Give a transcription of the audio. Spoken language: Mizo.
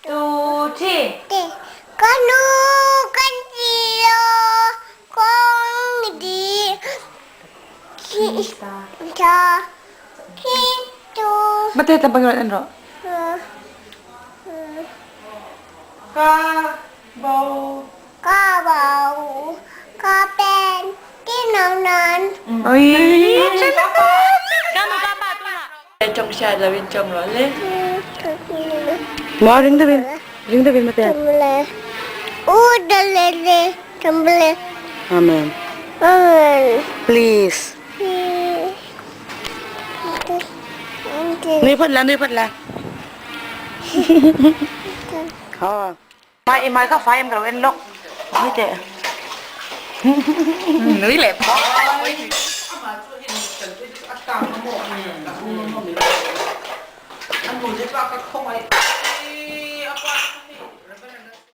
2, 3. Ka nu kan ti lo kawng di tha khi tu. Mate ta bang en ro. Ka bo. Ka bo ka pen ti nong nan. Oi. Ka nu ka pa tu na. Chong sha la win chong ro le. Mo ring the bell. Ring the bell mate. U da le le tumble. Amen. Amen. Please. Nui phật là nui phật là. Ờ. Mai mai có phải em rồi em lốc. Nui tệ. Nui lẹp.